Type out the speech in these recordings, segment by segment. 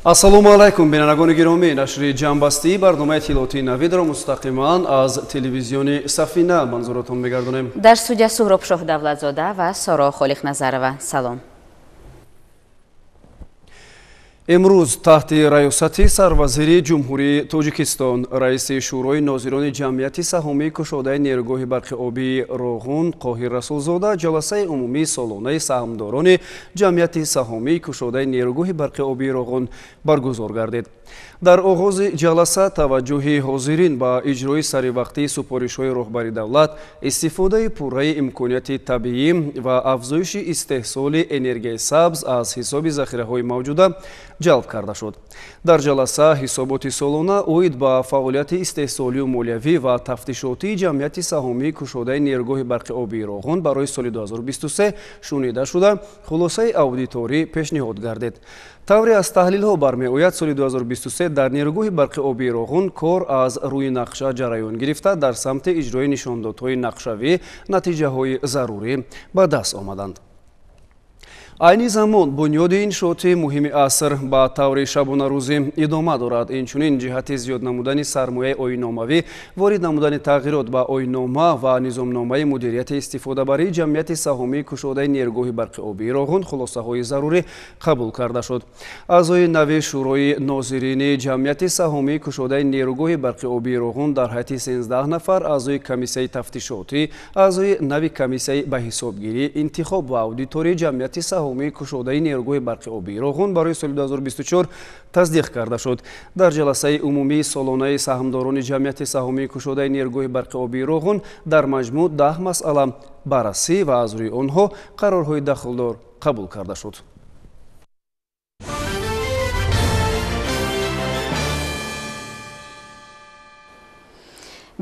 Ассалому алайкум, бинандагони гиромӣ. Нашри ҷамъбастии барномаи иттилоотии Навидро мустақиман аз телевизиони Сафина манзуротон мегардонем. Дар студия Суҳроб Шоҳдавлатзода ва Соро Холиқназарова. Салом. Имрӯз таҳти раёсати сарвазири Ҷумҳурии Тоҷикистон, раиси Шӯрои нозирони ҷамъияти саҳомии кушодаи нерӯгоҳи барқи обии Роғун Қоҳир Расулзода ҷаласаи умумии солонаи саҳмдорони ҷамъияти саҳомии кушодаи нерӯгоҳи барқи обии Роғун баргузор гардид. Дар оғози ҷаласа таваҷҷӯҳи ҳозирин ба иҷрои саривақтии супоришҳои роҳбари давлат, истифодаи пурраи имконияти табиӣ ва афзоиши истеҳсоли энергияи сабз аз ҳисоби захираҳои мавҷуда ҷалб карда шуд. Дар ҷаласа ҳисоботи солона оид ба фаъолияти истеҳсолию молиявӣ ва тафтишотии ҷамъияти саҳомии кушодаи нерӯгоҳи барқи обии Роғун барои соли 2023 шунида шуда, хулосаи аудиторӣ пешниҳод гардид. Тавре аз таҳлилҳо бармеояд, соли 2023 дар нерӯгоҳи барқи обии Роғун кор аз рӯи нақша ҷараён гирифта, дар самти иҷрои нишондодҳои нақшавӣ натиҷаҳои зарурӣ ба даст омаданд. Айни замон бунёди иншооти муҳими аср ба таври шабонарӯзӣ идома дорад. Инчунин ҷиҳати зиёд намудани сармояи оинномавӣ, ворид намудани тағйирот ба оиннома ва низомномаи мудирияти истифодабарии ҷамъияти саҳомии кушодаи нерӯгоҳи барқи обии Роғун хулосаҳои зарурӣ қабул карда шуд. Аъзои нави Шӯрои нозирини ҷамъияти саҳомии кушодаи нерӯгоҳи барқи обии Роғун дар ҳайати 13 нафар аъзои комиссияи тафтишотӣ, аъзои нави комиссияи ба ҳисобгирӣ, интихоб ва аудитории ҷамъияти саҳомии кушодаи нерӯгоҳи барқи обии Роғун барои соли 2024 тасдиқ карда шуд. Дар ҷаласаи умумии солонаи саҳмдорони ҷамъияти саҳомии кушодаи нерӯгоҳи барқи обии Роғун дар маҷмӯъ 10 масъала баррасӣ ва аз рӯи онҳо қарорҳои дахлдор қабул карда шуд.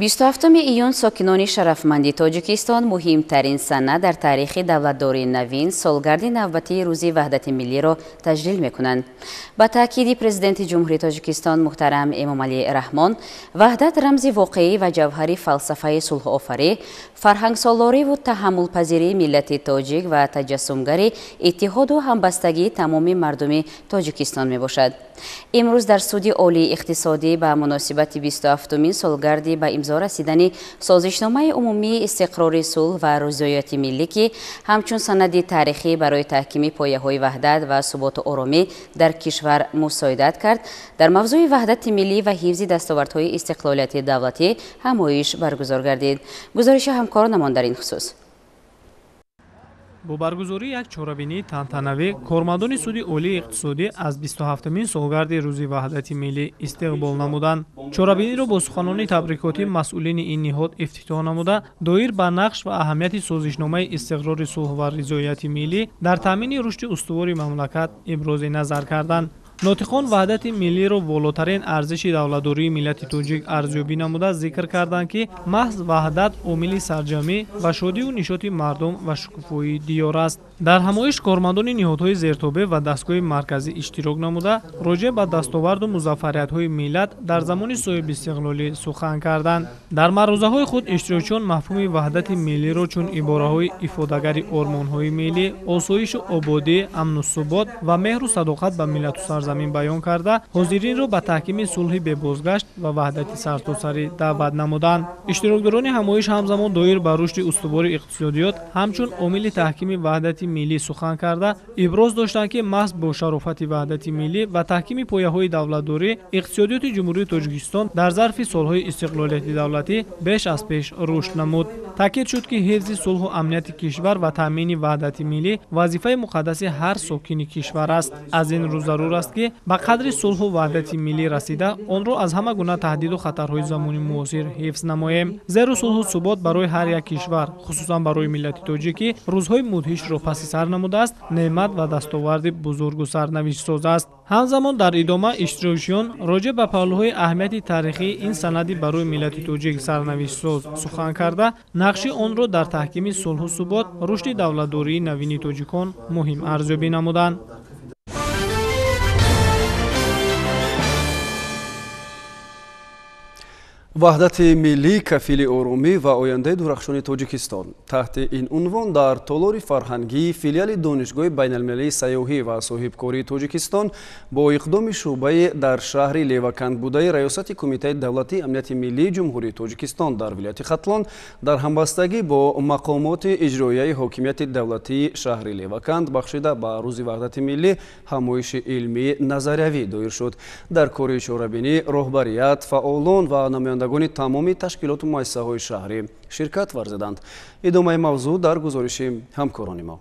Бисту ҳафтуми июн сокинони шарафманди Тоҷикистон муҳимтарин сана дар таърихи давлатдории навин, солгарди навбатии Рӯзи Ваҳдати миллиро таҷлил мекунанд. Ба таъкиди Президенти Ҷумҳурии Тоҷикистон муҳтарам Эмомалӣ Раҳмон, ваҳдат рамзи воқеӣ ва ҷавҳари фалсафаи сулҳофарӣ, фарҳангсолориву таҳаммулпазирии миллати тоҷик ва таҷассумгари иттиҳоду ҳамбастагии тамоми мардуми Тоҷикистон мебошад. Имрӯз дар Суди Олии иқтисодӣ ба муносибати 27-умин солгарди ба имзо расидани созишномаи умумии истиқрори сулҳ ва ризояти миллӣ, ки ҳамчун санади таърихӣ барои таҳкими пояҳои ваҳдат ва суботу оромӣ дар кишвар мусоидат кард, дар мавзӯи ваҳдати миллӣ ва ҳифзи дастовардҳои истиқлолияти давлатӣ ҳамоиш баргузор гардид. Гузориши ҳамкоронамон дар ин хусус. Бо баргузории як чорабинии тантанавӣ кормандони Суди Олии иқтисодӣ аз 27-умин солгарди Рӯзи Ваҳдати миллӣ истиқбол намуданд. Чорабиниро бо суханони табрикотӣ масъулини ин ниҳод ифтитоҳ намуда, доир ба нақш ва аҳамияти созишномаи истиқрори сулҳ ва ризояти миллӣ дар таъмини рушди устувори мамлакат ибрози назар карданд. Нотиқон ваҳдати миллиро волотарин арзиши давлатдории миллати тоҷик арзёбӣ намуда, зикр карданд, ки маҳз ваҳдат омили сарҷамӣ ва шодиву нишоти мардум ва шукуфоии диёр аст. Дар ҳамоиш кормандони ниҳодҳои зертобеъ ва дастгоҳи марказӣ иштирок намуда, роҷеъ ба дастоварду музаффариятҳои миллат дар замони соҳибистиқлолӣ сухан карданд. Дар маърузаҳои худ иштирокчиён мафҳуми ваҳдати миллиро чун ибораҳои ифодагари ормонҳои миллӣ, осоишу ободӣ, амну субот ва меҳру садоқат ба миллату сарзамин баён карда, ҳозиринро ба таҳкими сулҳи бебозгашт ва ваҳдати сартосарӣ даъват намуданд. Иштирокдорони ҳамоиш ҳамзамон доир ба рушди устувори иқтисодиёт ҳамчун омили таҳкими ваҳдати миллӣ сухан карда, иброз доштанд, ки маҳз бо шарофати ваҳдати миллӣ ва таҳкими пояҳои давлатдорӣ иқтисодиёти Ҷумҳурии Тоҷикистон дар зарфи солҳои истиқлолияти давлатӣ беш аз пеш рушд намуд. Таъкид шуд, ки ҳифзи сулҳу амнияти кишвар ва таъмини ваҳдати миллӣ вазифаи муқаддаси ҳар сокини кишвар аст. Аз ин рӯ зарур аст, ки ба қадри сулҳу ваҳдати миллӣ расида, онро аз ҳама гуна таҳдиду хатарҳои замони муосир ҳифз намоем. Зеро сулҳу субот барои ҳар як кишвар, хусусан барои миллати тоҷикӣ, рӯзҳои мудҳишро паси сар намудааст, неъмат ва дастоварди бузургу сарнавиштсоз аст. Ҳамзамон дар идома иштирокчиён роҷеъ ба паҳлӯҳои аҳамияти таърихии ин санади барои миллати тоҷик сарнавиштсоз сухан карда, нақши онро дар таҳкими сулҳу субот, рушди давлатдории навини тоҷикон муҳим арзёбӣ намуданд. Ваҳдати миллӣ кафили оромӣ ва ояндаи дурахшони Тоҷикистон. Таҳти ин унвон дар толори фарҳангии филиали Донишгоҳи байналмилалии сайёҳӣ ва соҳибкории Тоҷикистон бо иқдоми шӯъбаи дар шаҳри Леваканд будаи Раёсати Кумитаи давлатии амнияти миллии Ҷумҳурии Тоҷикистон дар вилояти Хатлон дар ҳамбастагӣ бо мақомоти иҷроияи ҳокимияти давлатии шаҳри Леваканд бахшида ба Рӯзи ваҳдати миллӣ ҳамоиши илмии назариявӣ доир шуд. Дар кори чорабинӣ роҳбарият, фаъолон ва намояндагони тамоми ташкилоту муассисаҳои шаҳрӣ ширкат варзиданд. Идомаи мавзӯъ дар гузориши ҳамкорони мо.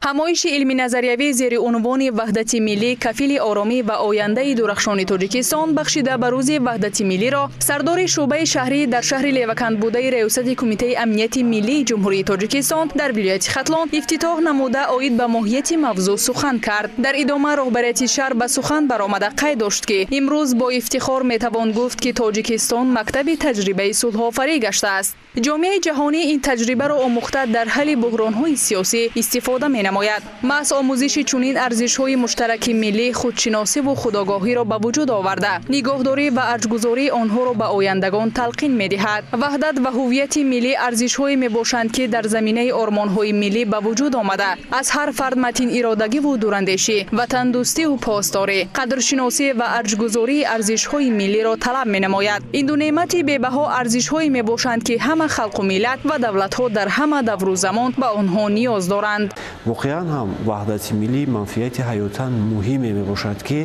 Ҳамоиши илми назариявӣ зери унвони Ваҳдати миллӣ кафили оромӣ ва ояндаи дурахшони Тоҷикистон бахшида ба Рӯзи ваҳдати миллиро сардори шӯъбаи шаҳрӣ дар шаҳри Леваканд будаи Раёсати Кумитаи амнияти миллии Ҷумҳурии Тоҷикистон дар вилояти Хатлон ифтитоҳ намуда оид ба моҳияти мавзӯъ сухан кард. Дар идома роҳбарияти шаҳр ба сухан баромада қайд дошт, ки имрӯз бо ифтихор метавон гуфт, ки Тоҷикистон мактаби таҷрибаи сулҳофарӣ гаштааст. Ҷомеаи ҷаҳонӣ ин таҷрибаро омӯхта дар ҳалли буҳронҳои сиёсӣ истифода менамояд. Маҳз омӯзиши чунин арзишҳои муштараки миллӣ худшиносиву худогоҳиро ба вуҷуд оварда, нигоҳдорӣ ва арҷгузории онҳоро ба ояндагон талқин медиҳад. Ваҳдат ва ҳуввияти миллӣ арзишҳое мебошанд, ки дар заминаи ормонҳои миллӣ ба вуҷуд омада, аз ҳар фард матин иродагиву дурандешӣ, ватандӯстиву посдорӣ, қадршиносӣ ва арҷгузории арзишҳои миллиро талаб менамояд. Ин ду неъмати бебаҳо арзишҳое мебошанд, ки ҳама халқу миллат ва давлатҳо дар ҳама давру замон ба онҳо ниёз доранд. Воқеан ҳам ваҳдати миллӣ манфиати ҳаётан муҳиме мебошад, ки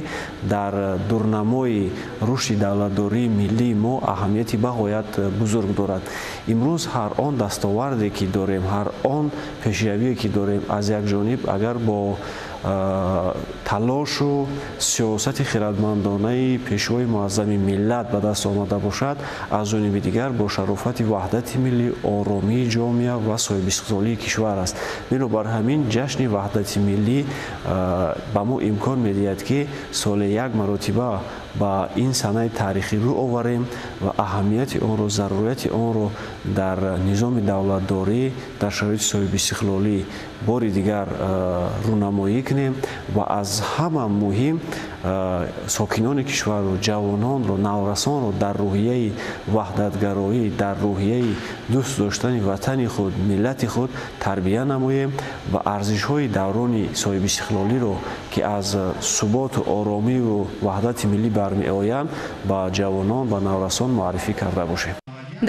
дар дурнамои рушди давлатдории миллии мо аҳамияти бағоят бузург дорад. Имрӯз ҳар он дастоварде ки дорем, ҳар он пешравие ки дорем, аз як ҷониб агар бо талошу сиёсати хирадмандонаи пешвои муаззами миллат ба даст омада бошад, аз ҷониби дигар бо шарофати ваҳдати миллӣ, оромии ҷомеа ва соҳибистиқлолии кишвар аст. Бинобар ҳамин ҷашни ваҳдати миллӣ ба мо имкон медиҳад, ки соли як маротиба ба ин санаи таърихӣ рӯ оварем ва аҳамияти онро, зарурияти онро дар низоми давлатдорӣ дар шароити соҳибистиқлолӣ бори дигар рӯнамоӣ кунем ва аз ҳама муҳим сокинони кишварро, ҷавононро, наврасонро дар рӯҳияи ваҳдатгароӣ, дар рӯҳияи дӯст доштани ватани худ, миллати худ тарбия намоем ва арзишҳои даврони соҳибистиқлолиро, ки аз суботу оромиву ваҳдати миллӣ бармеоянд, ба ҷавонон, ба наврасон муаррифӣ карда бошем.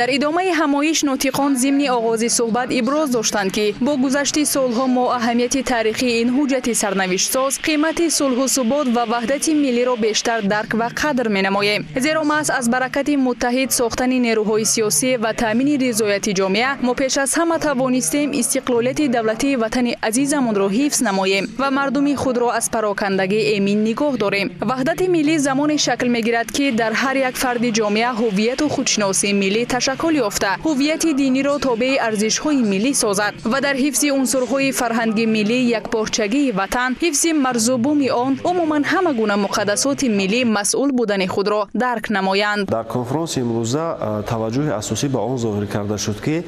Дар идомаи ҳамоиш нотиқон зимни оғози суҳбат иброз доштанд, ки бо гузашти солҳо мо аҳамияти таърихии ин ҳуҷҷати сарнавиштсоз, қимати сулҳу субот ва ваҳдати миллиро бештар дарк ва қадр менамоем. Зеро маҳз аз баракати муттаҳид сохтани нерӯҳои сиёсӣ ва таъмини ризояти ҷомеа мо пеш аз ҳама тавонистем истиқлолияти давлатии ватани азизамонро ҳифз намоем ва мардуми худро аз парокандагӣ эмин нигоҳ дорем. Ваҳдати миллӣ замоне шакл мегирад, ки дар ҳар як фарди ҷомеа ҳуввияту худшиносии миллӣ ташаккул ёфта, ҳуввияти диниро тобеи арзишҳои миллӣ созад ва дар ҳифзи унсурҳои фарҳанги миллӣ, якпорчагии ватан, ҳифзи марзу буми он, умуман ҳама гуна муқаддасоти миллӣ масъул будани худро дарк намоянд. Дар конфронси имрӯза таваҷҷӯҳи асосӣ ба он зоҳир карда шуд, ки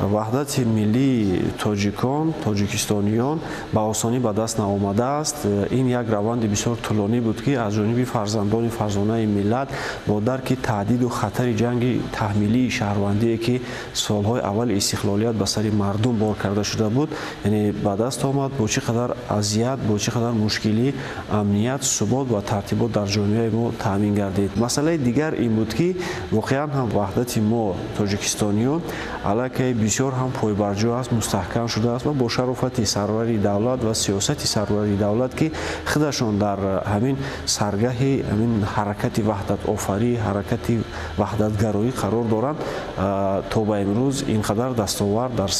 ваҳдати миллии тоҷикон, тоҷикистониён ба осонӣ ба даст наомадааст. Ин як раванди бисёр тӯлонӣ буд, ки аз ҷониби фарзандони фарзонаи миллат бо дарки таҳдиду хатари ҷанги таҳмилии шаҳрвандие, ки солҳои аввали истиқлолият ба сари мардум бор карда шуда буд, яъне ба даст омад. Бо чӣ қадар азият, бо чӣ қадар мушкилӣ амният, субот ва тартибот дар ҷомеаи мо таъмин гардид. Масъалаи дигар ин буд, ки воқеан ҳам ваҳдати мо тоҷикистониён аллакай бисёр ҳам пойбарҷо аст, мустаҳкам шудааст ва бо шарофати сарвари давлат ва сиёсати сарвари давлат, ки худашон дар ҳамин саргаҳи ҳамин ҳаракати ваҳдатофарӣ, ҳаракати ваҳдатгароӣ қарор доранд, то ба имрӯз ин қадар дастовард дар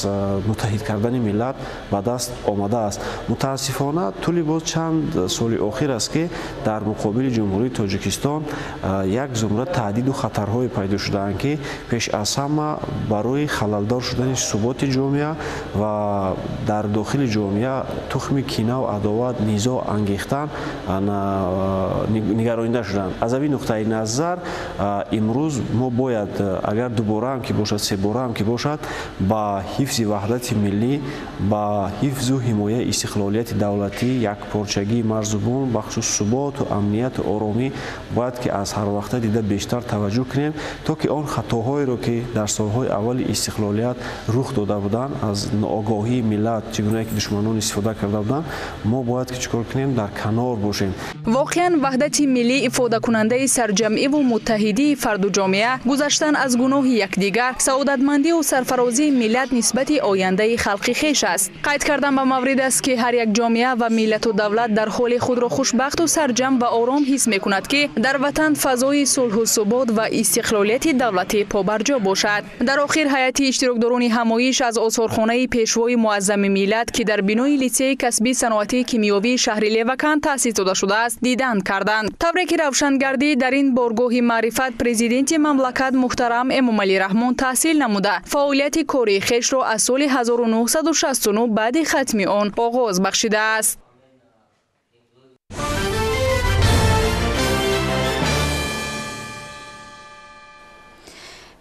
муттаҳид кардани миллат ба даст омадааст. Мутаассифона, тӯли боз чанд соли охир аст, ки дар муқобили Ҷумҳурии Тоҷикистон як зумра таҳдиду хатарҳое пайдо шудаанд, ки пеш аз ҳама барои халалдор шудани суботи ҷомеа ва дар дохили ҷомеа тухми кинаву адоват, низоъ ангехтан нигаронида шуданд. Аз ҳамин нуқтаи назар имрӯз мо бояд агар дигар дубора ҳам ки бошад, себора ҳам ки бошад, ба ҳифзи ваҳдати миллӣ, ба ҳифзу ҳимояи истиқлолияти давлатӣ, якпорчагии марзу бум, бахусус суботу амнияту оромӣ бояд ки аз ҳар вақта дида бештар таваҷҷӯҳ кунем, то ки он хатоҳоеро, ки дар солҳои аввали истиқлолият рух дода буданд, аз ноогоҳии миллат, чӣ гунае ки душманон истифода карда буданд, мо бояд ки чӣ кор кунем, дар канор бошем. Воқеан ваҳдати миллӣ ифодакунандаи сарҷамъиву муттаҳидии фарду ҷомеа, гузаштан аз гуноҳи якдигар, саодатмандиву сарфарозии миллат нисбати ояндаи халқи хеш аст. Қайд кардан ба маврид аст, ки ҳар як ҷомеа ва миллату давлат дар ҳоли худро хушбахту сарҷамъ ва ором ҳис мекунад, ки дар ватан фазои сулҳу субот ва истиқлолияти давлатӣ побарҷо бошад. Дар охир ҳайати иштирокдорони ҳамоиш аз осорхонаи пешвои муаззами миллат, ки дар бинои литсеи касбии саноатии кимиёвии шаҳри Леваканд таъсис дода шудааст, дидан карданд. Тавре ки равшан гардид, дар ин боргоҳи маърифат президенти мамлакат муҳтарам Эмомалӣ Раҳмон таҳсил намуда, фаъолияти кории хешро аз соли 1969 баъди хатми он оғоз бахшидааст.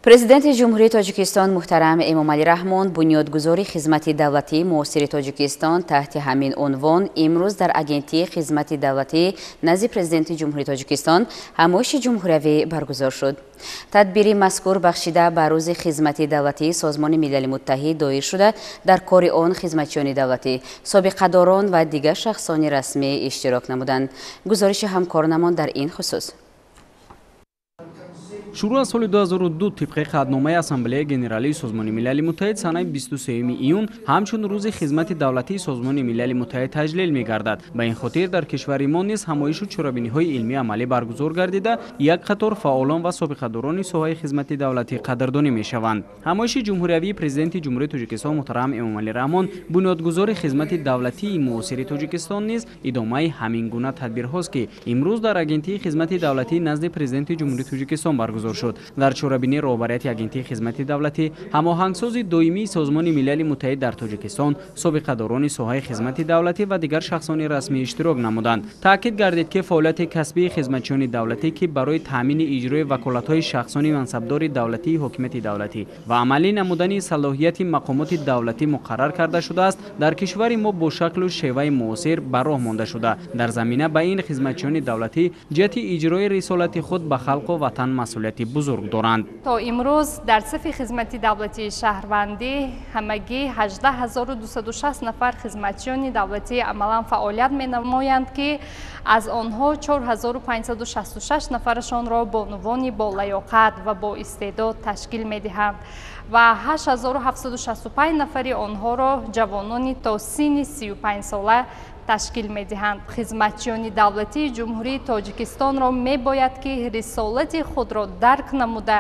Президенти Ҷумҳурии Тоҷикистон муҳтарам Эмомалӣ Раҳмон бунёдгузори хизмати давлатии муосири Тоҷикистон таҳти ҳамин унвон имрӯз дар Агентии хизмати давлатӣ назди Президенти Ҷумҳурии Тоҷикистон ҳамоиши ҷумҳуриявӣ баргузор шуд. Тадбири мазкур бахшида ба рӯзи хизмати давлатии Созмони Милали Муттаҳид доир шуда, дар кори он хизматчиёни давлатӣ, собиқадорон ва дигар шахсони расмӣ иштирок намуданд. Гузориши ҳамкоронамон дар ин хусус. Шурӯъ аз соли 2002 тибқи қатъномаи Ассамблеяи Генералии Созмони Милали Муттаҳид санаи 23 июн ҳамчун рӯзи хизмати давлатии Созмони Милали Муттаҳид таҷлил мегардад. Ба ин хотир дар кишвари мо низ ҳамоишу чорабиниҳои илмии амалӣ баргузор гардида, як қатор фаъолон ва собиқадорони соҳаи хизмати давлатӣ қадрдонӣ мешаванд. Ҳамоиши ҷумҳуриявии Президенти Ҷумҳурии Тоҷикистон муҳтарам Эмомалӣ Раҳмон бунёдгузори хизмати давлатии муосири Тоҷикистон низ идомаи ҳамин гуна тадбирҳост, ки имрӯз дар Агентии хизмати давлатӣ назди Президенти Ҷумҳурии Тоҷикистон баргузор шуд. Дар чорабинии роҳбарияти Агентии хизмати давлатӣ, ҳамоҳангсози доимии Созмони Милали Муттаҳид дар Тоҷикистон, собиқадорони соҳаи хизмати давлатӣ ва дигар шахсони расмӣ иштирок намуданд. Таъкид гардид, ки фаъолияти касбии хизматчиёни давлатӣ, ки барои таъмини иҷрои ваколатҳои шахсони мансабдори давлатии ҳокимияти давлатӣ ва амалӣ намудани салоҳияти мақомоти давлатӣ муқаррар карда шудааст, дар кишвари мо бо шаклу шеваи муосир ба роҳ монда шуда, дар замина ба ин хизматчиёни давлатӣ ҷиҳати иҷрои рисолати худ ба халқу ватан масъулияти бузург доранд. То имрӯз дар сафи хизмати давлатии шаҳрвандӣ ҳамагӣ 18260 нафар хизматчиёни давлатӣ амалан фаъолият менамоянд, ки аз онҳо 4566 нафарашонро бонувони болаёқат ва боистеъдод ташкил медиҳанд ва 8765 нафари онҳоро ҷавонони то синни 35 сола ташкил медиҳанд. Хизматчиёни давлатии Ҷумҳурии Тоҷикистонро мебояд, ки рисолати худро дарк намуда,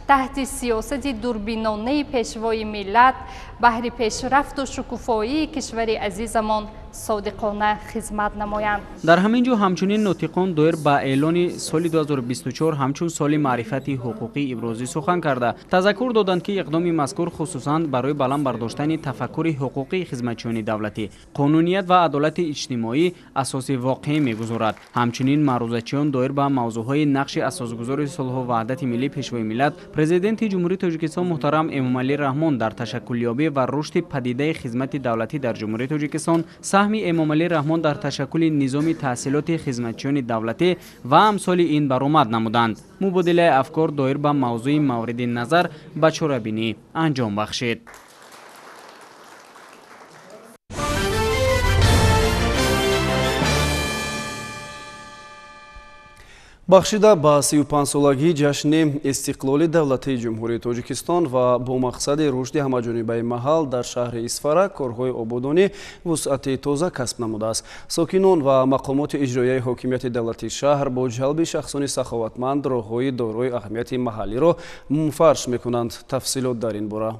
таҳти сиёсати дурбинонаи пешвои миллат баҳри пешрафту шукуфоии кишвари азизамон содиқона хизмат намоянд. Дар ҳамин ҷо ҳамчунин нотиқон доир ба эълони соли 2024 ҳамчун соли маърифати ҳуқуқӣ иброзӣ сухан карда, тазаккур доданд, ки иқдоми мазкур хусусан барои баланд бардоштани тафаккури ҳуқуқии хизматчиёни давлатӣ, қонуният ва адолати иҷтимоӣ асоси воқеӣ мегузорад. Ҳамчунин маърузачиён доир ба мавзӯъҳои нақши асосгузори сулҳу ваҳдати миллӣ пешвои миллат, Президенти Ҷумҳурии Тоҷикистон муҳтарам Эмомалӣ Раҳмон дар ташаккулёбӣ ва рушди падидаи хизмати давлатӣ дар Ҷумҳурии Тоҷикистон, саҳми Эмомалӣ Раҳмон дар ташаккули низоми таҳсилоти хизматчиёни давлатӣ ва амсоли ин баромад намуданд. Мубодилаи афкор доир ба мавзӯи мавриди назар ба чорабинӣ анҷом бахшид. Бахшида ба 35-солагии ҷашни истиқлоли давлатии Ҷумҳурии Тоҷикистон ва бо мақсади рушди ҳамаҷонибаи маҳал дар шаҳри Исфара корҳои ободонӣ вусъати тоза касб намудааст. Сокинон ва мақомоти иҷроияи ҳокимияти давлатии шаҳр бо ҷалби шахсони саховатманд роҳҳои дорои аҳамияти маҳаллиро мунфарш мекунанд. Тафсилот дар ин бора.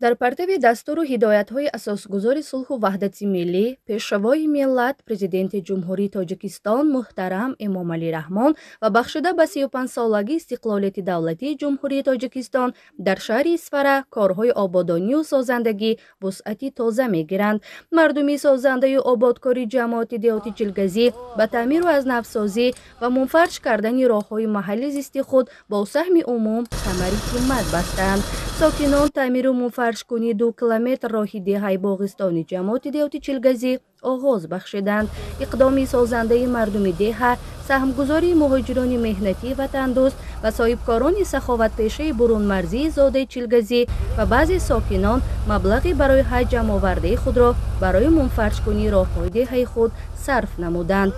Дар партави дастуру ҳидоятҳои асосгузори сулҳу ваҳдати миллӣ, пешвои миллат, президенти Ҷумҳурии Тоҷикистон муҳтарам Эмомалӣ Раҳмон ва бахшида ба 35-солагии истиқлолияти давлатии Ҷумҳурии Тоҷикистон дар шаҳри Исфара корҳои ободонию созандагӣ вусъати тоза мегиранд. Мардуми созандаю ободкори ҷамоати деҳоти Чилгазӣ ба таъмиру аз навсозӣ ва мунфарш кардани роҳҳои маҳалли зисти худ бо саҳми умум камари ҳиммат бастанд. Сокинон таъмиру мунфаршкунии 2 километр роҳи деҳаи Боғистони ҷамоати деҳоти Чилгазӣ оғоз бахшиданд. Иқдоми созандаи мардуми деҳа, саҳмгузории муҳоҷирони меҳнатӣ ватандӯст ва соҳибкорони саховатпешаи бурунмарзии зодаи Чилгазӣ ва баъзе сокинон маблағи барои ҳаҷ ҷамъовардаи худро барои мунфаршкунии роҳҳои деҳаи худ сарф намуданд.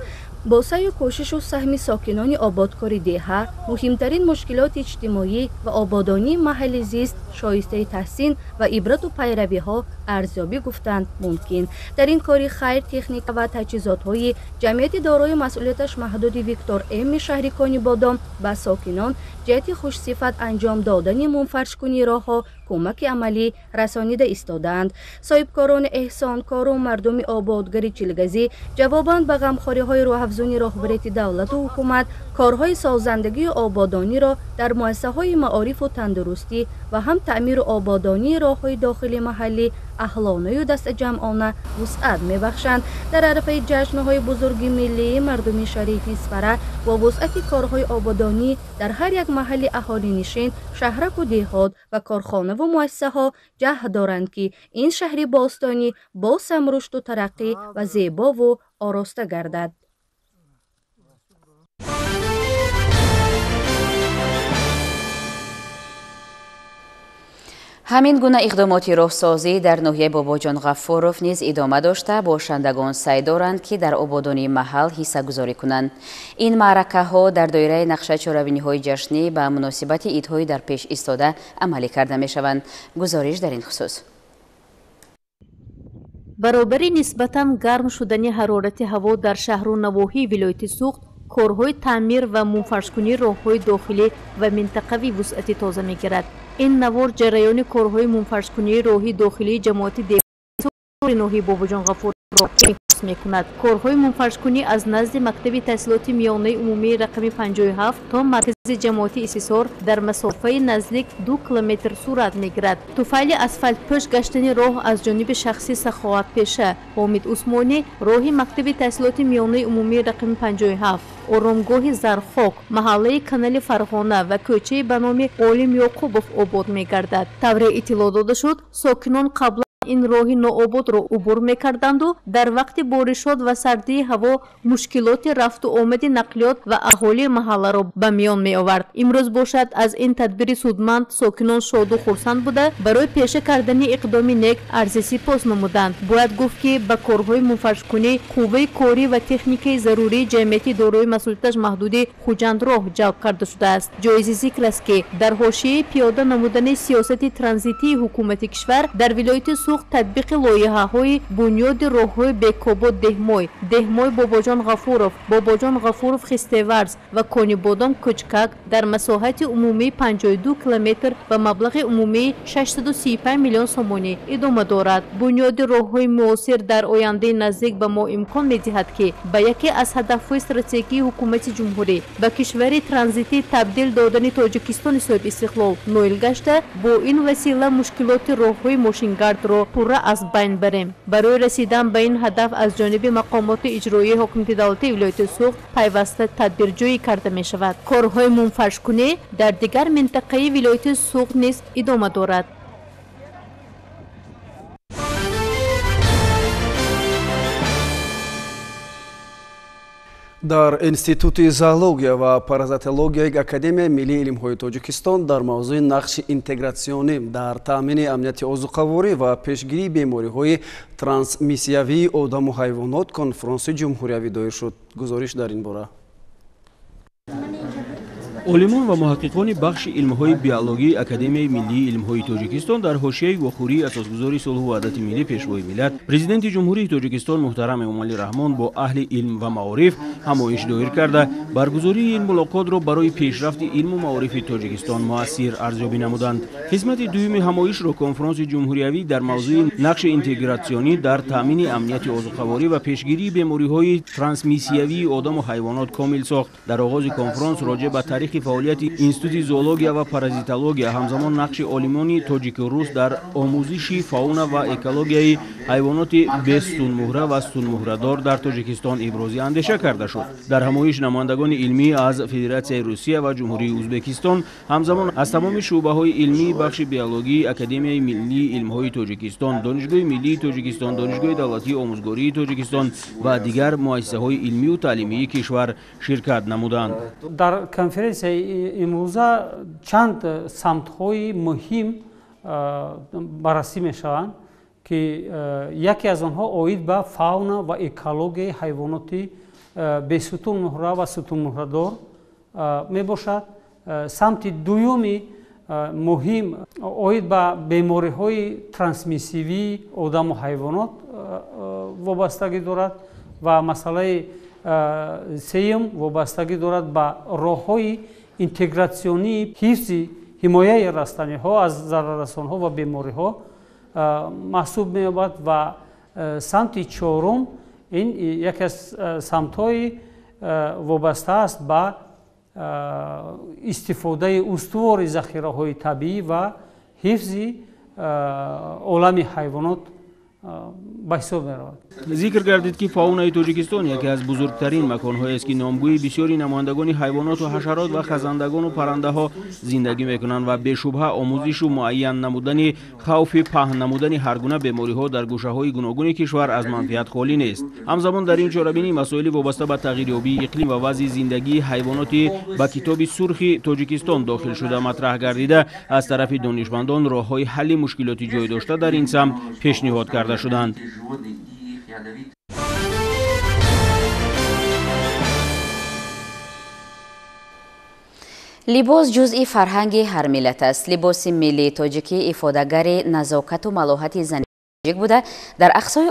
Бо саъю кӯшишу саҳми сокинони ободкори деҳа, муҳимтарин мушкилоти иҷтимоӣ ва ободонии маҳалли зист шоистаи таҳсин ва ибрату пайравиҳо арзёбӣ гуфтанд мумкин. Дар ин кори хайр техника ва таҷҳизотҳои ҷамъияти дорои масъулияташ маҳдуди Виктор М шаҳри Конибодом ба сокинон ҷиҳати хушсифат анҷом додани мунфаршкунии роҳҳо кӯмаки амалӣ расонида истодаанд. Соҳибкорони эҳсонкору мардуми ободгари Чилгазӣ ҷавобан ба ғамхориҳои рӯҳафзуни роҳбарияти давлату ҳукумат корҳои созандагию ободониро дар муассисаҳои маорифу тандурустӣ ва ҳам таъмиру ободонии роҳҳои дохили маҳаллӣ аҳлонаю дастаҷамъона вусъат мебахшанд. Дар арафаи ҷашнҳои бузурги миллии мардуми шарифи Исфара бо вусъати корҳои ободонӣ дар ҳар як маҳалли аҳолинишин, шаҳраку деҳот ва корхонаву муассисаҳо ҷаҳд доранд, ки ин шаҳри бостонӣ боз ҳам рушду тараққӣ ва зебову ороста гардад. Ҳамин гуна иқдомоти роҳсозӣ дар ноҳияи Бобоҷон Ғаффуров низ идома дошта, бошандагон саъй доранд, ки дар ободонии маҳал ҳиссагузорӣ кунанд. Ин маъракаҳо дар доираи нақшаи чорабиниҳои ҷашнӣ ба муносибати идҳои дар пеш истода амалӣ карда мешаванд. Гузориш дар ин хусус. Баробари нисбатан гарм шудани ҳарорати ҳаво дар шаҳру навоҳии вилояти Суғд, корҳои таъмир ва мунфаршкунии роҳҳои дохилӣ ва минтақавӣ вусъати тоза мегирад. Ин навор ҷараёни корҳои мунфаршкунии роҳи дохилии ҷамоати деҳоти ноҳияи Бобоҷон Ғаффуровро инъикос мекунад. Корҳои мунфаршкунӣ аз назди мактаби таҳсилоти миёнаи умумии рақами 57 то маркази ҷамоати Исисор дар масофаи наздик 2 километр сурат мегирад. Туфайли асфалтпӯш гаштани роҳ аз ҷониби шахси саховатпеша Ҳомид Усмонӣ роҳи мактаби таҳсилоти миёнаи умумии рақами 57, оромгоҳи Зархок, маҳаллаи канали Фарғона ва кӯчаи ба номи Олим Ёқубов обод мегардад. Тавре иттилоъ дода шуд, сокинон қаблан ин роҳи ноободро убур мекарданду дар вақти боришот ва сардии ҳаво мушкилоти рафту омади нақлиёт ва аҳолии маҳалларо ба миён меовард. Имрӯз бошад, аз ин тадбири судманд сокинон шоду хурсанд буда, барои пеша кардани иқдоми нек арзи сипос намуданд. Бояд гуфт, ки ба корҳои мунфаршкунӣ қувваи корӣ ва техникаи зарурии ҷамъияти дорои масъулияташ маҳдуди Хуҷандроҳ ҷалб карда шудааст. Ҷоизи зикр аст, ки дар ҳошияи пиёда намудани сиёсати транзитии ҳукумати кишвар дар вилояти Суғд татбиқи лоиҳаҳои бунёди роҳҳои Бекобод Деҳмой, Деҳмой Бобоҷон Ғафуров, Бобоҷон Ғафуров Хистеварз ва Конибодом Кӯчкак дар масоҳати умумии 52 километр ва маблағи умумии 635 миллион сомонӣ идома дорад. Бунёди роҳҳои муосир дар ояндаи наздик ба мо имкон медиҳад, ки ба яке аз ҳадафҳои стратегии ҳукумати ҷумҳурӣ ба кишвари транзитӣ табдил додани Тоҷикистони соҳибистиқлол ноил гашта, бо ин васила мушкилоти роҳҳои мошингардро пурра аз байн барем. Барои расидан ба ин ҳадаф аз ҷониби мақомоти иҷроии ҳокимияти давлатии вилояти Суғд пайваста тадбирҷӯӣ карда мешавад. Корҳои мунфаршкунӣ дар дигар минтақаи вилояти Суғд низ идома дорад. Дар Институти зоология ва паразитологияи Академияи миллии илмҳои Тоҷикистон дар мавзӯи нақши интегратсионӣ дар таъмини амнияти озуқаворӣ ва пешгирии бемориҳои трансмиссиявии одаму ҳайвонот конфронси ҷумҳуриявӣ доир шуд. Гузориш дар ин бора. Олимон ва муҳаққиқони бахши илмҳои биологии Академияи миллии илмҳои Тоҷикистон дар ҳошияи вохӯрии асосгузори сулҳу ваҳдати миллӣ, Пешвои миллат, Президенти Ҷумҳурии Тоҷикистон муҳтарам Эмомалӣ Раҳмон бо аҳли илм ва маориф ҳамоиш доир карда, баргузории ин мулоқотро барои пешрафти илму маорифи Тоҷикистон муассир арзёбӣ намуданд. Қисмати дуюми ҳамоишро конфронси ҷумҳуриявӣ дар мавзӯи нақши интегратсионӣ дар таъмини амнияти озуқаворӣ ва пешгирии бемориҳои трансмиссиявии одаму ҳайвонот комил сохт. Дар оғози конфронс роҷеъ ба таърихи фаъолияти Институти зоология ва паразитология, ҳамзамон нақши олимони тоҷику рус дар омӯзиши фауна ва экологияи ҳайвоноти бесутунмуҳра ва сутунмуҳрадор дар Тоҷикистон ибрози андеша карда шуд. Дар ҳамоиш намояндагони илмӣ аз Федератсияи Русия ва Ҷумҳурии Ӯзбекистон, ҳамзамон аз тамоми шӯъбаҳои илмии бахши биологии Академияи миллии илмҳои Тоҷикистон, Донишгоҳи миллии Тоҷикистон, Донишгоҳи давлатии омӯзгории Тоҷикистон ва дигар муассисаҳои илмию таълимии кишвар ширкат намуданд. Дар конференсияи имрӯза чанд самтҳои муҳим баррасӣ мешаванд, ки яке аз онҳо оид ба фауна ва экологияи ҳайвоноти бесутунмуҳра ва сутунмуҳрадор мебошад. Самти дуюми муҳим оид ба бемориҳои трансмиссивии одаму ҳайвонот вобастагӣ дорад ва масъалаи сеюм вобастагӣ дорад ба роҳҳои интегратсионии ҳифзи ҳимояи растаниҳо аз зараррасонҳо ва бемориҳо маҳсуб меёбад ва самти чорум ин яке аз самтҳои вобаста аст ба истифодаи устувори захираҳои табиӣ ва ҳифзи олами ҳайвонот ба ҳисоб меравад. Зикр гардид, ки фаунаи Тоҷикистон яке аз бузургтарин маконҳоест, ки номгӯи бисёри намояндагони ҳайвоноту ҳашарот ва хазандагону паррандаҳо зиндагӣ мекунанд ва бешубҳа омӯзишу муайян намудани хавфи паҳн намудани ҳар гуна бемориҳо дар гӯшаҳои гуногуни кишвар аз манфиат холӣ нест. Ҳамзамон дар ин чорабинӣ масоили вобаста ба тағйирёбии иқлим ва вазъи зиндагии ҳайвоноти ба Китоби сурхи Тоҷикистон дохил шуда матраҳ гардида, аз тарафи донишмандон роҳҳои ҳалли мушкилоти ҷой дошта дар ин самт пешниҳод карда шуданд. Либос ҷузъи фарҳанги ҳар миллат аст. Либоси миллии тоҷикӣ ифодагари назокату малоҳати зани тоҷик буда, дар ақсои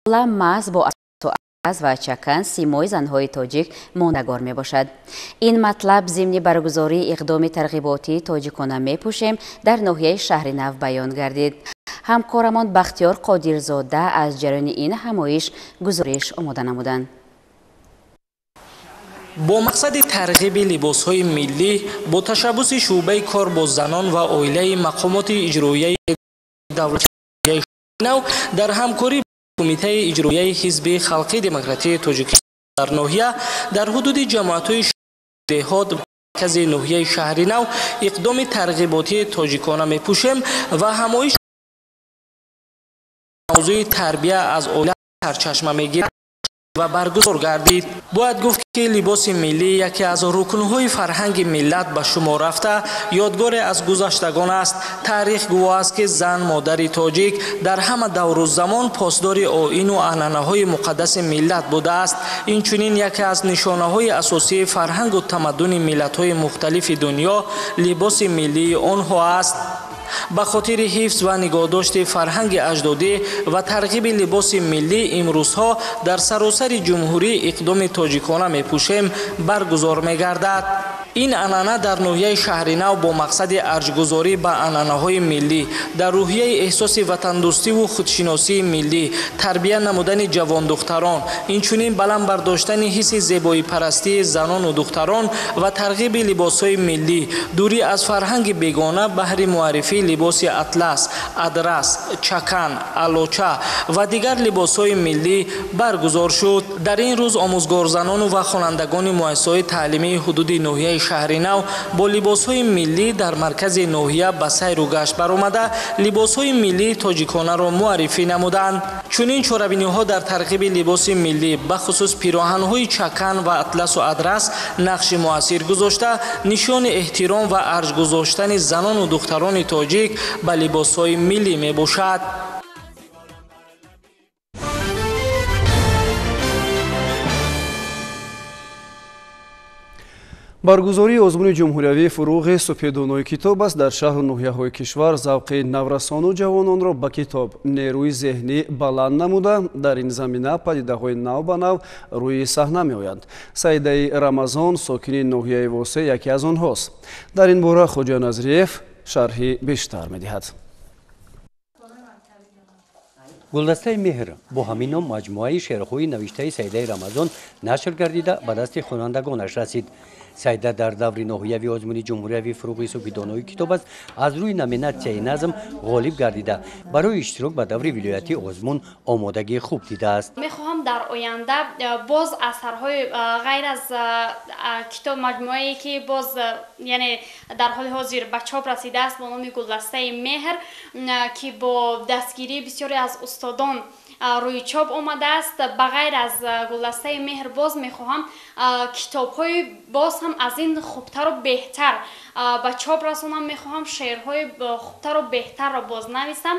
олам маҳз бо атрас ва чакан симои занҳои тоҷик мондагор мебошад. Ин матлаб зимни баргузории иқдоми тарғиботии тоҷикона мепӯшем дар ноҳияи Шаҳри Нав баён гардид. Ҳамкорамон Бахтиёр Қодирзода аз ҷараёни ин ҳамоиш гузориш омода намуданд. Бо мақсади тарғиби либосҳои миллӣ бо ташаббуси шӯъбаи кор бо занон ва оилаи мақомоти иҷроияи давлатии нав дар ҳамкорӣ Кумитаи иҷроияи Ҳизби Халқии Демократии Тоҷикистон дар ноҳия дар ҳудуди ҷамоатҳои деҳот маркази ноҳияи Шаҳри Нав иқдоми тарғиботии тоҷикона мепӯшем ва ҳамоиш мавзӯи тарбия аз оила сарчашма мегирад ва баргузор гардид. Бояд гуфт, ки либоси миллӣ яке аз рукнҳои фарҳанги миллат ба шумор рафта, ёдгоре аз гузаштагон аст. Таърих гувоҳ аст, ки зан модари тоҷик дар ҳама давру замон посдори оину анъанаҳои муқаддаси миллат будааст. Инчунин яке аз нишонаҳои асосии фарҳангу тамаддуни миллатҳои мухталифи дунё либоси миллии онҳо аст. Ба хотири ҳифз ва нигоҳдошти фарҳанги аҷдодӣ ва тарғиби либоси миллӣ имрӯзҳо дар саросари ҷумҳурӣ иқдоми тоҷикона мепӯшем баргузор мегардад. Ин анъана дар ноҳияи Шаҳри Нав бо мақсади арҷгузорӣ ба анъанаҳои миллӣ, дар рӯҳияи эҳсоси ватандӯстиву худшиносии миллӣ, тарбия намудани ҷавондухтарон, инчунин баланд бардоштани ҳисси зебоипарастии занону духтарон ва тарғиби либосҳои миллӣ, дурӣ аз фарҳанги бегона баҳри муаррифии либоси атлас, адрас, чакан, алоча ва дигар либосҳои миллӣ баргузор шуд. Дар ин рӯз омӯзгорзанону ва хонандагони муассисаҳои таълимии ҳудуди ноҳияи Шаҳри Нав бо либосҳои миллӣ дар маркази ноҳия ба сайру гашт баромада, либосҳои миллии тоҷиконаро муаррифӣ намуданд. Чунин чорабиниҳо дар тарғиби либоси миллӣ, бахусус пироҳанҳои чакан ва атласу адрас нақши муассир гузошта, нишони эҳтиром ва арҷгузоштани занону духтарони тоҷик ба либосҳои миллӣ мебошад. Баргузории озмуни ҷумҳуриявии фуруғи супедонои китоб аст дар шаҳру ноҳияҳои кишвар завқи наврасону ҷавононро ба китоб нерӯи зеҳнӣ баланд намуда, дар ин замина падидаҳои нав ба нав рӯи саҳна меоянд. Саидаи Рамазон, сокини ноҳияи Восе, яке аз онҳост. Дар ин бора Хоҷа Назриев шарҳи бештар медиҳад. Гулдастаи меҳр бо ҳамин ном маҷмӯаи шеърҳои навиштаи Саидаи Рамазон нашр гардида ба дасти хонандагонаш расид. Саида дар даври ноҳиявии озмуни ҷумҳуриявии фуруғи супидонои китоб аст аз рӯи номинатсияи назм ғолиб гардида, барои иштирок ба даври вилоятии озмун омодагии хуб дидааст. Мехоҳам дар оянда боз асарҳои ғайр аз китоб маҷмӯае ки боз яъне дар ҳоли ҳозир ба чоп расидааст бо номи Гулдастаи меҳр, ки бо дастгирии бисёре аз устодон рӯи чоп омадааст, ба ғайр аз Гулдастаи меҳр боз мехоҳам китобҳои боз ҳам аз ин хубтару беҳтар ба чоп расонам, мехоҳам шеърҳои хубтару беҳтарро боз нависам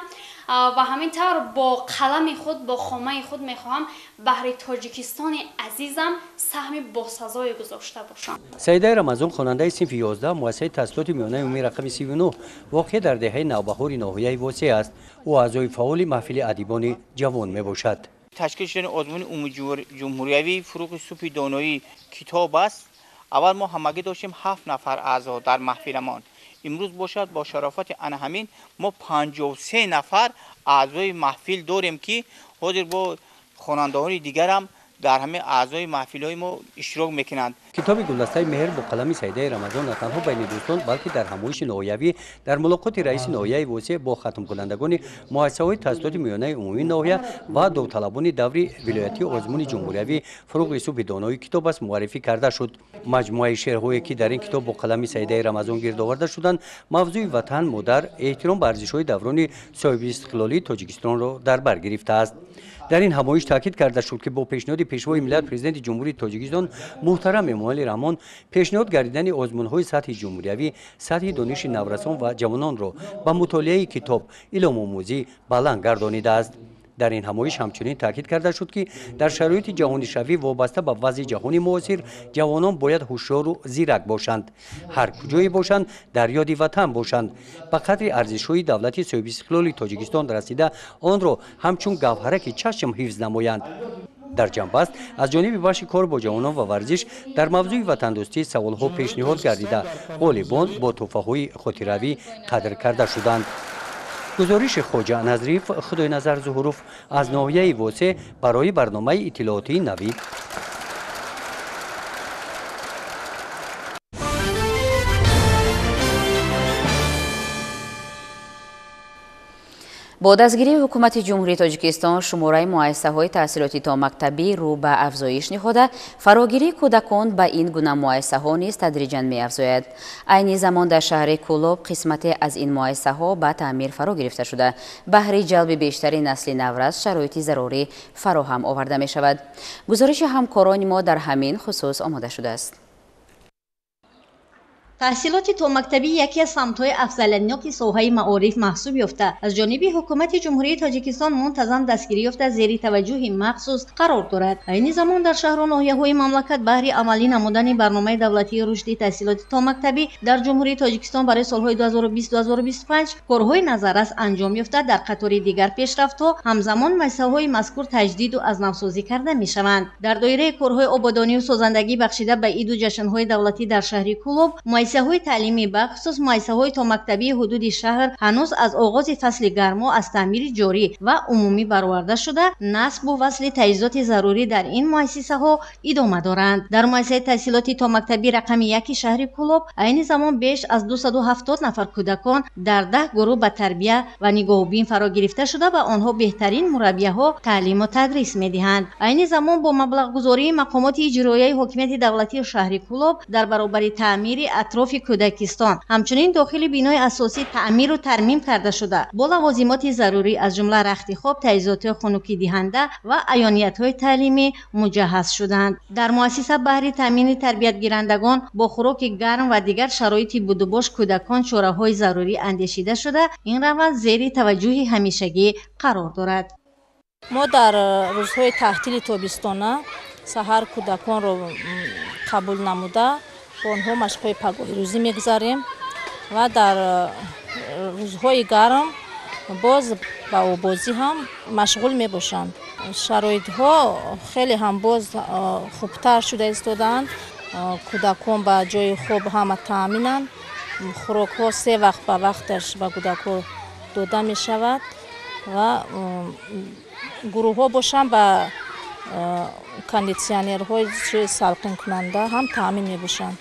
ва ҳамин тавр бо қалами худ, бо хомаи худ мехоҳам баҳри Тоҷикистони азизам саҳми босазое гузошта бошам. Саидаи Рамазон хонандаи синфи 11 муассисаи таҳсилоти миёнаи умумии рақами 39 воқеъ дар деҳаи Навбаҳори ноҳияи Восе аст. Ӯ аъзои фаъоли маҳфили адибони ҷавон мебошад. Ташкил шудани озмуни умумиҷумҳуриявии фуруғи супидонои китоб аст. Аввал мо ҳамагӣ доштем 7 нафар аъзо дар маҳфиламон. Имрӯз бошад бо шарофати ана ҳамин мо 53 нафар аъзои маҳфил дорем, ки ҳозир бо хонандаҳои дигарам дар ҳамин аъзои маҳфилҳои мо иштирок мекунанд. Китоби Гулдастаи меҳр бо қалами Саидаи Рамазон на танҳо байни дӯстон, балки дар ҳамоиши ноҳиявӣ дар мулоқоти раиси ноҳияи Восе бо хатмкунандагони муассисаҳои таҳсилоти миёнаи умумии ноҳия ва довталабони даври вилоятии озмуни ҷумҳуриявӣ фуруғи супидонои китоб аст муаррифӣ карда шуд. Маҷмӯаи шеърҳое ки дар ин китоб бо қалами Саидаи Рамазон гирд оварда шуданд, мавзӯи ватан, модар, эҳтиром ба арзишҳои даврони соҳибистиқлолии Тоҷикистонро дар бар гирифтааст. Дар ин ҳамоиш таъкид карда шуд, ки бо пешниҳоди пешвои миллат, президенти Ҷумҳурии Тоҷикистон муҳтарам Эмомалӣ Раҳмон пешниҳод гардидани озмунҳои сатҳи ҷумҳуриявӣ сатҳи дониши наврасон ва ҷавононро ба мутолиаи китоб, илмомӯзӣ баланд гардонидааст. Дар ин ҳамоиш ҳамчунин таъкид карда шуд, ки дар шароити ҷаҳонишавӣ вобаста ба вазъи ҷаҳони муосир ҷавонон бояд ҳушёру зирак бошанд, ҳар куҷое бошанд дар ёди ватан бошанд, ба қадри арзишҳои давлати соҳибистиқлоли Тоҷикистон расида онро ҳамчун гавҳараки чашм ҳифз намоянд. Дар ҷанбаст аз ҷониби бахши кор бо ҷавонон ва варзиш дар мавзӯи ватандӯстӣ саволҳо пешниҳод гардида, ғолибон бо тӯҳфаҳои хотиравӣ қадр карда шуданд. Гузориши Хоҷа Назриев, Худойназар Зуҳуров аз ноҳияи Восе барои барномаи иттилоотии Навид. Бо дастгирии ҳукумати Ҷумҳурии Тоҷикистон шумораи муассисаҳои таҳсилоти томактабӣ рӯ ба афзоиш ниҳода, фарогирии кӯдакон ба ин гуна муассисаҳо низ тадриҷан меафзояд. Айни замон дар шаҳри Кӯлоб қисмате аз ин муассисаҳо ба таъмир фаро гирифта шуда, баҳри ҷалби бештари насли наврас шароити зарурӣ фароҳам оварда мешавад. Гузориши ҳамкорони мо дар ҳамин хусус омода шудааст. Таҳсилоти томактабӣ яке аз самтҳои афзалиятноки соҳаи маориф маҳсуб ёфта, аз ҷониби ҳукумати Ҷумҳурии Тоҷикистон мунтазам дастгирӣ ёфта, зери таваҷҷӯҳи махсус қарор дорад. Айни замон дар шаҳру ноҳияҳои мамлакат баҳри амалӣ намудани барномаи давлатии рушди таҳсилоти томактабӣ дар Ҷумҳурии Тоҷикистон барои солҳои 2020-2025 корҳои назаррас анҷом ёфта, дар қатори дигар пешрафтҳо ҳамзамон муассисаҳои мазкур таҷдиду аз навсозӣ карда мешаванд. Дар доираи корҳои ободонию созандагӣ бахшида ба иду ҷашнҳои давлатӣ дар шаҳри Кӯлоб муассисаҳои таълимӣ, бахусус муассисаҳои томактабии ҳудуди шаҳр ҳанӯз аз оғози фасли гармо аз таъмири ҷорӣ ва умумӣ бароварда шуда, насбу васли таҷҳизоти зарурӣ дар ин муассисаҳо идома доранд. Дар муассисаи таҳсилоти томактабӣ рақами 1 шаҳри Кӯлоб айни замон беш аз 270 нафар кӯдакон дар 10 гурӯҳ ба тарбия ва нигоҳубин фаро гирифта шуда ва онҳо беҳтарин мураббияҳо таълиму тадрис медиҳанд. Айни замон бо маблағгузории мақомоти иҷроияи ҳокимияти давлатии шаҳри Кӯлоб дар баробари таъмири атрофи кӯдакистон, ҳамчунин дохили бинои асосӣ таъмиру тармим карда шуда, бо лавозимоти зарурӣ аз ҷумла рахти хоб, таҷҳизоти хунукидиҳанда ва аёниятҳои таълимӣ муҷаҳҳаз шуданд. Дар муассиса баҳри таъмини тарбиятгирандагон бо хӯроки гарм ва дигар шароити будубош кӯдакон чораҳои зарурӣ андешида шуда, ин раванд зери таваҷҷӯҳи ҳамешагӣ қарор дорад. Мо дар рӯзҳои таҳтили тобистона саҳар кӯдаконро қабул намуда, Бо онҳо машқҳои пагоҳирӯзӣ мегузарем ва дар рӯзҳои гарм боз ба обозӣ ҳам машғул мебошанд. Шароитҳо хеле ҳам боз хубтар шуда истодаанд. Кӯдакон ба ҷои хоб ҳама таъминанд. Хӯрокҳо се вақт ба вақташ ба кӯдакҳо дода мешавад ва гурӯҳҳо бошанд ба кондитсионерҳои салқинкунанда ҳам таъмин мебошанд.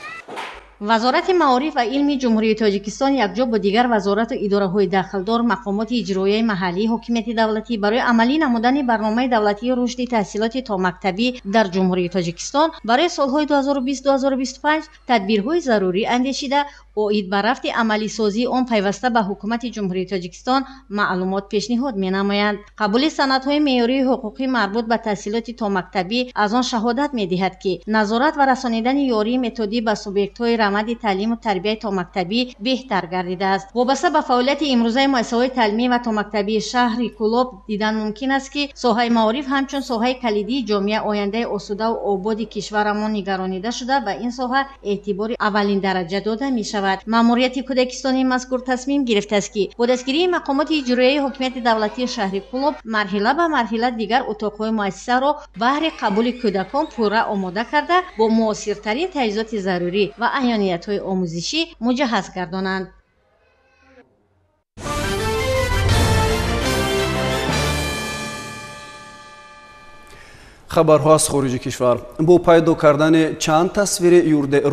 Вазорати маориф ва илми Ҷумҳурии Тоҷикистон якҷо бо дигар вазорату идораҳои дахлдор, мақомоти иҷроияи маҳаллии ҳокимияти давлатӣ барои амалӣ намудани барномаи давлатии рушди таҳсилоти томактабӣ дар Ҷумҳурии Тоҷикистон барои солҳои 2020-2025 тадбирҳои зарурӣ андешида, оид ба рафти амалисозии он пайваста ба ҳукумати Ҷумҳурии Тоҷикистон маълумот пешниҳод менамоянд. Қабули санадҳои меъёрии ҳуқуқӣ марбут ба таҳсилоти томактабӣ аз он шаҳодат медиҳад, ки назорат ва расонидани ёрии методӣ ба субъектҳои раванди таълиму тарбияи томактабӣ беҳтар гардидааст. Вобаста ба фаъолияти имрӯзаи муассисаҳои таълимӣ ва томактабии шаҳри Кӯлоб дидан мумкин аст, ки соҳаи маориф ҳамчун соҳаи калидии ҷомеа ояндаи осудаву ободи кишварамон нигаронида шуда, ба ин соҳа эътибори аввалиндараҷа дода мешавад. Маъмурияти кӯдакистони мазкур тасмим гирифтааст, ки бо дастгирии мақомоти иҷроияи ҳокимияти давлатии шаҳри Кӯлоб марҳила ба марҳила дигар утоқҳои муассисаро баҳри қабули кӯдакон пурра омода карда, бо муосиртарин таҷҳизоти зарурӣ ва аёниятҳои омӯзишӣ муҷаҳҳаз гардонанд. Хабарҳо аз хориҷи кишвар. Бо пайдо кардани чанд тасвири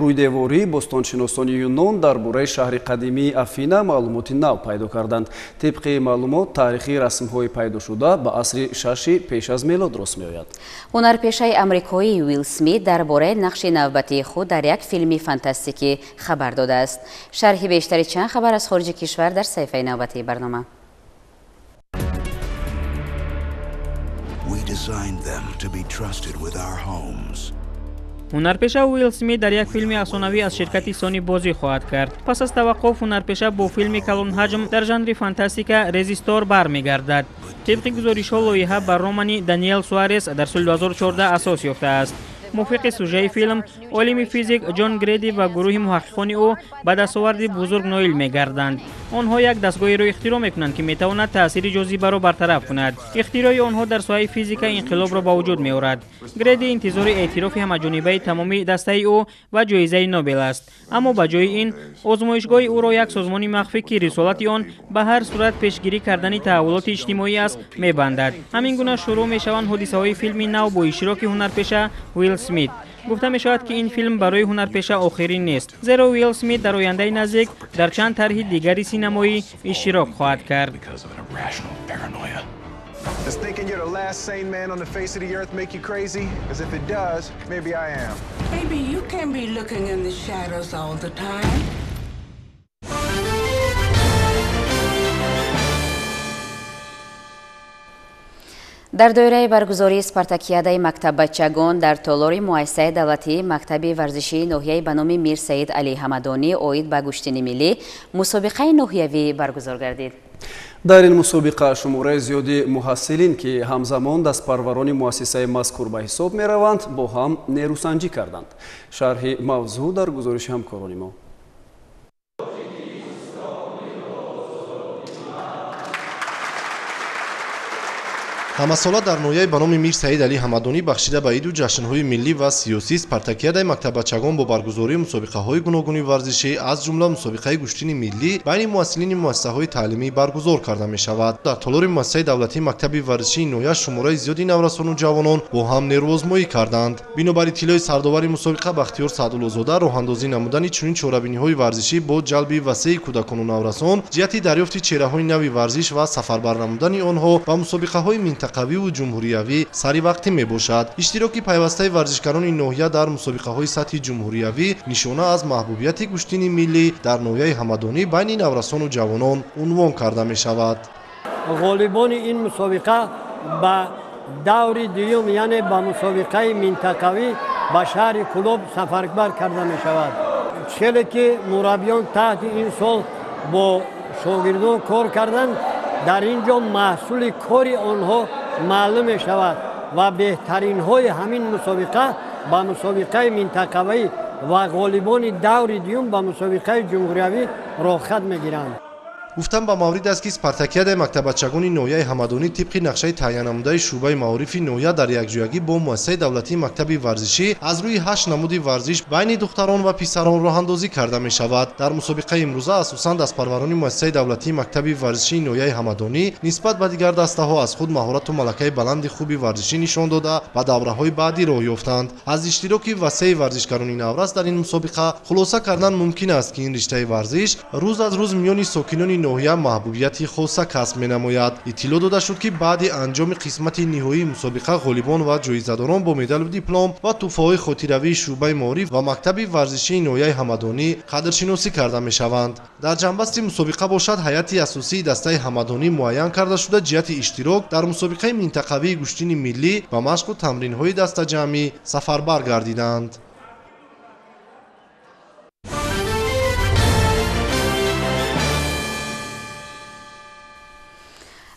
рӯйдеворӣ бостоншиносони Юнон дар бораи шаҳри қадимии Афина маълумоти нав пайдо карданд. Тибқи маълумот, таърихи расмҳои пайдошуда ба асри шаши пеш аз мелод рост меояд. Ҳунарпешаи амрикоӣ Уилл Смит дар бораи нақши навбатии худ дар як филми фантастикӣ хабар додааст. Шарҳи бештари чанд хабар аз хориҷи кишвар дар саҳифаи навбатии барнома. Ҳунарпеша Уилл Смит дар як филми афсонавӣ аз ширкати Сони бозӣ хоҳад кард. Пас аз таваққуф ҳунарпеша бо филми калонҳаҷм дар жанри фантастика Резистор бармегардад. Тибқи гузоришҳо лоиҳа ба романи Даниэл Суарес дар соли 2014 асос ёфтааст. Мувофиқи сужаи филм, олими физик Ҷон Греди ва гурӯҳи муҳаққиқони ӯ ба дастоварди бузург ноил мегарданд. Онҳо як дастгоҳеро ихтироъ мекунанд, ки метавонад таъсири ҷозибаро бартараф кунад. Ихтирои онҳо дар соҳаи физика инқилобро ба вуҷуд меорад. Греди интизори эътирофи ҳамаҷонибаи тамоми дастаи ӯ ва ҷоизаи Нобел аст. Аммо ба ҷои ин озмоишгоҳи ӯро як созмони махфӣ, ки рисолати он ба ҳар сурат пешгирӣ кардани таҳаввулоти иҷтимоӣ аст, мебандад. Ҳамин гуна шурӯъ мешаванд ҳодисаҳои филми нав бо иштироки ҳунарпеша Уилл Смит. Гуфта мешавад, ки ин филм барои ҳунарпеша охирин нест, зеро Уилл Смит дар ояндаи наздик дар чанд тарҳи дигари синамоӣ иштирок хоҳад кард. Does thinking you're the last sane man on the face of the earth make you crazy? Because if it does, maybe I am. Maybe you can be looking in the shadows all the time. Дар доираи баргузории спартакиадаи мактаббачагон дар толори муассисаи давлатии мактаби варзишии ноҳияи ба номи Мир Саид Алӣ Ҳамадонӣ оид ба гӯштини миллӣ мусобиқаи ноҳиявӣ баргузор гардид. Дар ин мусобиқа шумораи зиёди муҳассилин, ки ҳамзамон дастпарварони муассисаи мазкур ба ҳисоб мераванд, бо ҳам нерӯсанҷӣ карданд. Шарҳи мавзӯъ дар гузориши ҳамкорони мо. Ҳамасола дар ноҳияи ба номи Мир Саид Алӣ Ҳамадонӣ бахшида ба иду ҷашнҳои миллӣ ва сиёсӣ спартакиадаи мактаббачагон бо баргузории мусобиқаҳои гуногуни варзишӣ, аз ҷумла мусобиқаи гӯштини миллӣ байни муҳассилини муассисаҳои таълимӣ баргузор карда мешавад. Дар толори муассисаи давлатии мактаби варзишии ноҳия шумораи зиёди наврасону ҷавонон бо ҳам нерӯозмоӣ карданд. Бинобар иттилои сардовари мусобиқа Бахтиёр Саъдуллозода, роҳандозӣ намудани чунин чорабиниҳои варзишӣ бо ҷалби васеи кӯдакону наврасон ҷиҳати дарёфти чеҳраҳои нави варзиш ва сафарбар намудани онҳо ба мусобиқаҳои минтақавиву ҷумҳуриявӣ саривақтӣ мебошад. Иштироки пайвастаи варзишгарони ноҳия дар мусобиқаҳои сатҳи ҷумҳуриявӣ нишона аз маҳбубияти гӯштини миллӣ дар ноҳияи Ҳамадонӣ байни наврасону ҷавонон унвон карда мешавад. Ғолибони ин мусобиқа ба даври дуюм, яъне ба мусобиқаи минтақавӣ ба шаҳри Кӯлоб сафарбар карда мешавад. Хеле ки мураббиён таҳти ин сол бо шогирдон кор карданд, дар ин ҷо маҳсули кори онҳо маълум мешавад ва беҳтаринҳои ҳамин мусобиқа ба мусобиқаи минтақавӣ ва ғолибони даври дуюм ба мусобиқаи ҷумҳуриявӣ роҳхат мегиранд. Гуфтан ба маврид аст, ки спартакиадаи мактаббачагони ноҳияи Ҳамадонӣ тибқи нақшаи таъяннамудаи шӯъбаи маорифи ноҳия дар якҷоягӣ бо муассисаи давлатии мактаби варзишӣ аз рӯи 8 намуди варзиш байни духтарон ва писарон роҳандозӣ карда мешавад. Дар мусобиқаи имрӯза асосан дастпарварони муассисаи давлатии мактаби варзишии ноҳияи Ҳамадонӣ нисбат ба дигар дастаҳо аз худ маҳорату малакаи баланди хуби варзишӣ нишон дода, ба давраҳои баъдӣ роҳ ёфтанд. Аз иштироки васеи варзишгарони наврас дар ин мусобиқа хулоса кардан мумкин аст, ки ин риштаи варзиш рӯз аз рӯз миёни сокинони ноҳия маҳбубияти хоса касб менамояд. Иттилоъ дода шуд, ки баъди анҷоми қисмати ниҳоии мусобиқа ғолибон ва ҷоизадорон бо медалу диплом ва тӯҳфаҳои хотиравии шӯъбаи маориф ва мактаби варзишии ноҳияи Ҳамадонӣ қадршиносӣ карда мешаванд. Дар ҷанбасти мусобиқа бошад, ҳайати асосии дастаи Ҳамадонӣ муайян карда шуда, ҷиҳати иштирок дар мусобиқаи минтақавии гӯштини миллӣ ва машқу тамринҳои дастаҷамъӣ сафарбар гардиданд.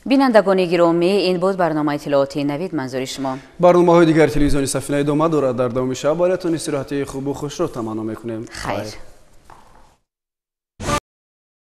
Бинандагони гиромӣ, ин буд барномаи иттилоотии Навид манзури шумо. Барномаҳои дигари телевизиони Сафина идома дорад. Дар давоми шаб бароятон истироҳати хубу хушро таманно мекунем. Хайр.